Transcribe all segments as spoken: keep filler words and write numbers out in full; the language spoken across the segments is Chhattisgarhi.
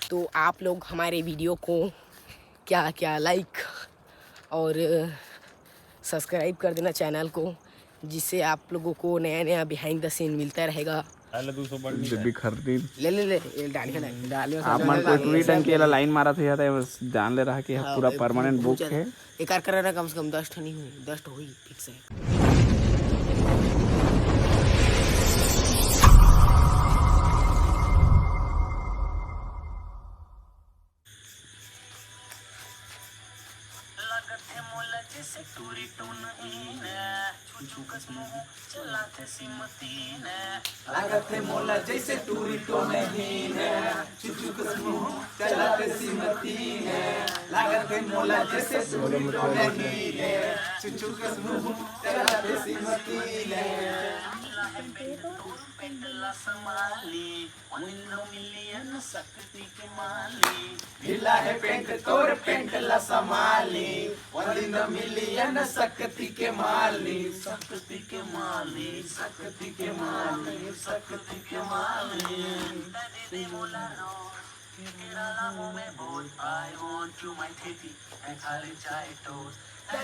तो आप लोग हमारे वीडियो को क्या क्या लाइक और सब्सक्राइब कर देना चैनल को, जिससे आप लोगों को नया नया बिहाइंड द सीन मिलता रहेगा। पहले दो सौ बढ़ नहीं जब भी खरीदी ले ले ले, ये डालिए ना। डालियो आप मन कोई ट्वीट अंके ला लाइन मारा थे, जान ले रहा कि हाँ, पूरा परमानेंट बुक है। एकार करा ना, कम से कम दस ठो नहीं हुई, दस ठो हुई। लागत हे मोला जैसे टूरी टोन हीन, छुछू कस मुंह चलाथे सीमतीन। लागत हे मोला जैसे टूरी टोन हीन, छुछू कस मुंह चलाथे सीमतीन। लागत हे मोला जैसे टूरी टोन हीन, छुछू कस मुंह चलाथे सीमतीन। मिला है पेंट तोर पेंट ला संभाली, one in the million शक्ति के माली। ढीला है पेंट तोर पेंट ला संभाली, one in the million शक्ति के माली। शक्ति के माली, शक्ति के माली, शक्ति के माली। दे दे मोला रोज, किराला मुंह में बोल, I want you my titi, मैं खा ले चाहे टोस्ट।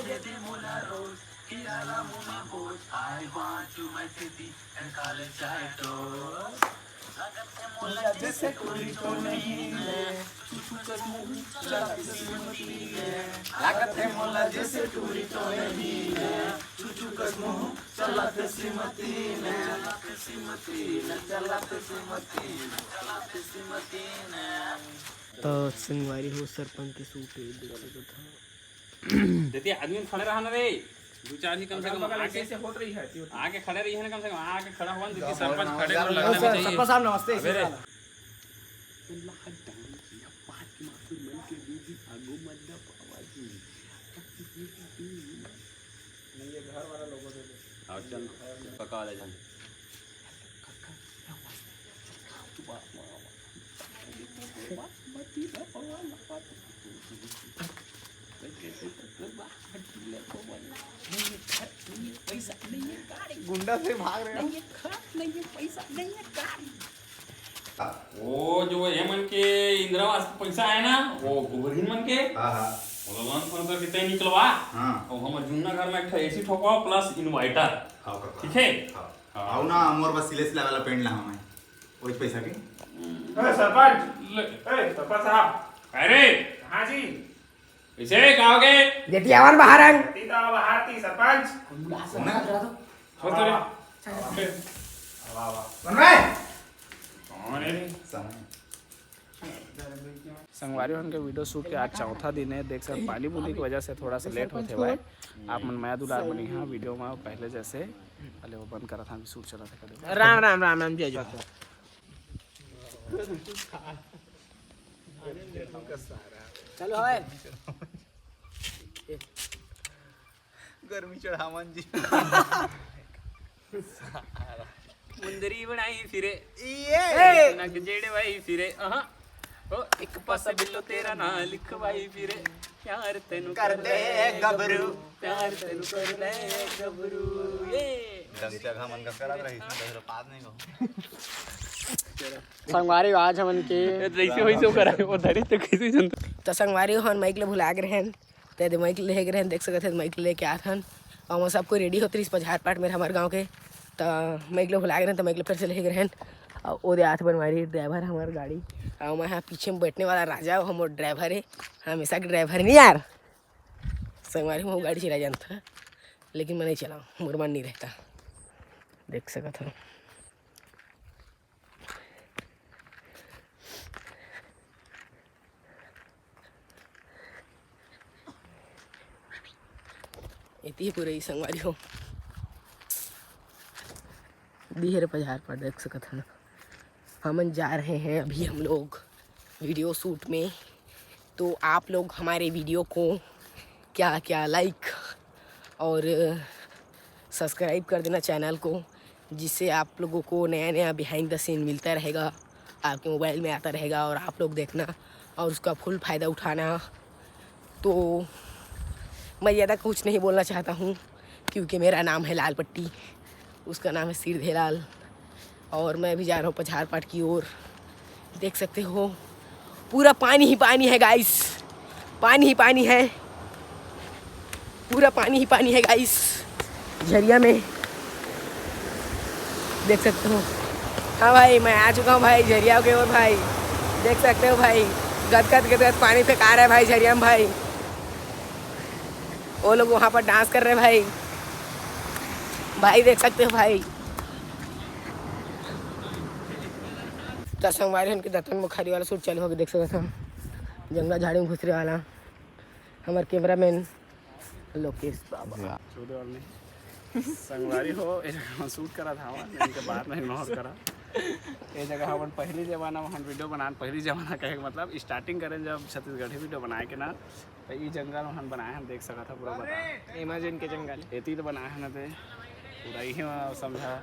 दे दे मोला रोज, किराला मुंह में बोल, I want you my titi, मैं खा ले चाहे टोस्ट। लागत हे मोला जैसे टूरी टोन हीन, छुछू कस मुंह चलाथे सीमतीन। लागत हे मोला जैसे टूरी टोन हीन, छुछू कस मुंह चलाथे सीमतीन। चलाथे सीमतीन, चलाथे सीमतीन, चलाथे सीमतीन। तो संगवारी हो, सरपंच के सूट देख सकत हव। देती आदमी खड़े रहा ना रे, दो चार ही कम से कम आगे, कैसे होत रही है, आगे खड़े रही है ना, कम से कम आगे खड़ा हुआ ना, दीदी सरपंच खड़े को लगना भी चाहिए। सरपंच साहब नमस्ते। अबे रे। नहीं, ये घर वाला लोगों से। और चल, पका ले जान। गुंडा से भाग रहे हो। वो जो ये मन के इंदिरा आवास के पैसा आय ना, वो गोबरहीन मन के, हाँ, हाँ। वो लोन फोन करके तय निकलवा। हाँ। और हमर जुन्ना घर में एक ठो एसी ठोकवा plus inverter। हाँ, काका। ठीक है? हाँ। हाँ। आओ ना, मोर बस सिले सिला वाला पेंट ला हमें। वही पैसा के? ए, सरपंच। ले। ए, सरपंच साहब। अरे। हाँ जी। इसे का हो गए? जेठी आवन बाहर आन। जेठी तो बाहर थी, सरपंच। कौन है? छोड़ तो रे। वाह, वाह। वाह, वाह। कौन है? कौन है? समय। संगवारी हो, हमन के वीडियो शूट के आज चौथा दिन है। देख सकत, पानी बूंदी के वजह से थोड़ा सा लेट होथे भाई। आप मन मया दुलार बनी हाँ वीडियो में पहले जैसे। पहले वो बंद करा था, अभी शूट चला था। राम राम, राम राम, जय जोहार। चलो है। गर्मी चढ़ावन जी। मुंदरी बनाई फिरे, ये। नक जेड़वाई फिरे, अहा। ओ, एक पासे बिल्लो तेरा ना लिखवाई फिरे। प्यार तेनू कर दे गबरू। प्यार तेनू कर दे गबरू। ये। डंग जगह मन का करत रही, इसमें तो पास नहीं हो। संगवारी आज हमन के जैसे वैसे करा, वो धरी तो कैसे जनता। तो संगवारी हो, हमन माइक ले भुला गे रहेन। ते दे माइक लेके रहेन, देख सकत हे, माइक लेके आत हन। अउ हमन सब कोई रेडी होत रहिस, पजहार पाट मेर हमर गाँव के। त माइक ले भुला गे रहेन, त माइक ले फिर से लेके रहेन। अउ ओदे आत बनवारी ड्राइवर हमर गाड़ी। अउ मैं हा पीछे में बैठने वाला राजा, वो हमर ड्राइवर हे। हमेशा के ड्राइवर नहीं यार। संगवारी, मैं गाड़ी चला जानता, लेकिन मैं नहीं चलाऊँ, मोर मन नहीं रहता। देख सकत हो। एती पूरे ही संगवारी हो। बिहर पजहार पर देख सकत हन। हमन जा रहे हैं अभी हम लोग वीडियो शूट में। तो आप लोग हमारे वीडियो को क्या क्या लाइक और सब्सक्राइब कर देना चैनल को, जिससे आप लोगों को नया नया बिहाइंड द सीन मिलता रहेगा, आपके मोबाइल में आता रहेगा और आप लोग देखना और उसका फुल फ़ायदा उठाना। तो मैं ज़्यादा कुछ नहीं बोलना चाहता हूँ, क्योंकि मेरा नाम है लाल पट्टी। उसका नाम है सिरधेलाल। और मैं अभी जा रहा हूँ पछार पाट की ओर। देख सकते हो, पूरा पानी ही पानी है गाइस, पानी ही पानी है, पूरा पानी ही पानी है गाइस। झरिया में देख सकते हो। हाँ भाई, मैं आ चुका हूँ भाई झरिया के ओर भाई। देख सकते हो भाई, गदगद गदगद पानी फेंका रहा है भाई झरिया में भाई। वो लोग वहाँ पर डांस कर रहे हैं भाई, भाई देख सकते हो भाई। त संगवारी हो, उनके दतन मुखारी वाला शूट चालू होगे, देख सकत हो, जंगला झाड़ी में घुसरे वाला हमार कैमरामैन लोकेश बाबा। छूटे वाला नहीं। संगवारी हो, ये जगह हम शूट करा था, हमारे इनके बात नहीं इग्नोर करा। ये जगह अपन पहली जमाना में हम वीडियो बनान, पहली जमाना कहे के मतलब स्टार्टिंग करें जब छत्तीसगढ़ी वीडियो बनाए के ना, तो ई जंगल में हम बनाए, हम देख सकत था पूरा बता। अमेजन के जंगल। एती तो बनाए है ना ते, पूरा इही में समझा।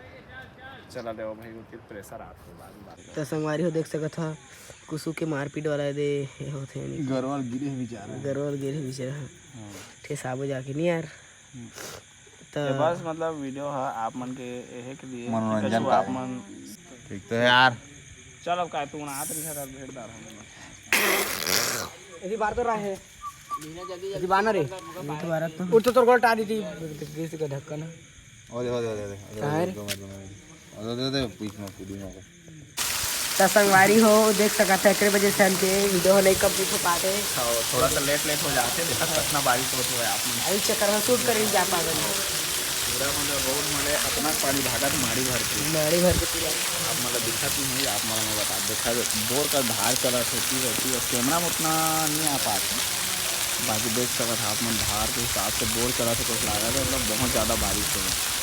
चला देव भाई, उतिर प्रेशर आत हो बाद में बात। तो संगवारी हो देख सकत हा, कुसु के मारपीट वाला दे ये होथे नहीं। गरवाल गिरे हे बेचारा। गरवाल गिरे हे बेचारा। हाँ। ठेसाबो जाके नहीं यार। हम्म। तो ये बस मतलब वीडियो है आप मन के, यही के लिए मनोरंजन कछु का आप है। मन ठीक तो है यार। चल अब काय तू ना आत रही है, भेंट दार हम। यदि बार तो रहा है। यदि बाना रे। ये तो बारह तो। उठ तो तोर गोल टार दी थी। गिर के ढक्कन। ओदे, ओदे, ओदे, ओदे, ओदे, काहे रे? ओदे, ओदे, ओदे, ओदे, बीच में कूदी ना। त संगवारी हो, देख सकत है, एकरे वजह से हमके वीडियो नहीं complete हो पाते। हाँ, थोड़ा सा लेट, लेट हो जाते, देखा कितना बारिश होत हुआ है आप मन। अभी चक्कर में शूट कर नहीं जा पाते। पूरा मतलब रोड में इतना पानी भागत, माड़ी भर के। माड़ी भर के पूरा। आप मतलब दिखत नहीं है, आप मतलब मैं बता, देखा, बोर का धार चला होती रहती है, कैमरा में उतना नहीं आ पाता। बाकी देख सकत है आप मन, धार के हिसाब से बोर चला तो कुछ लगा था, मतलब बहुत ज़्यादा बारिश हो गई।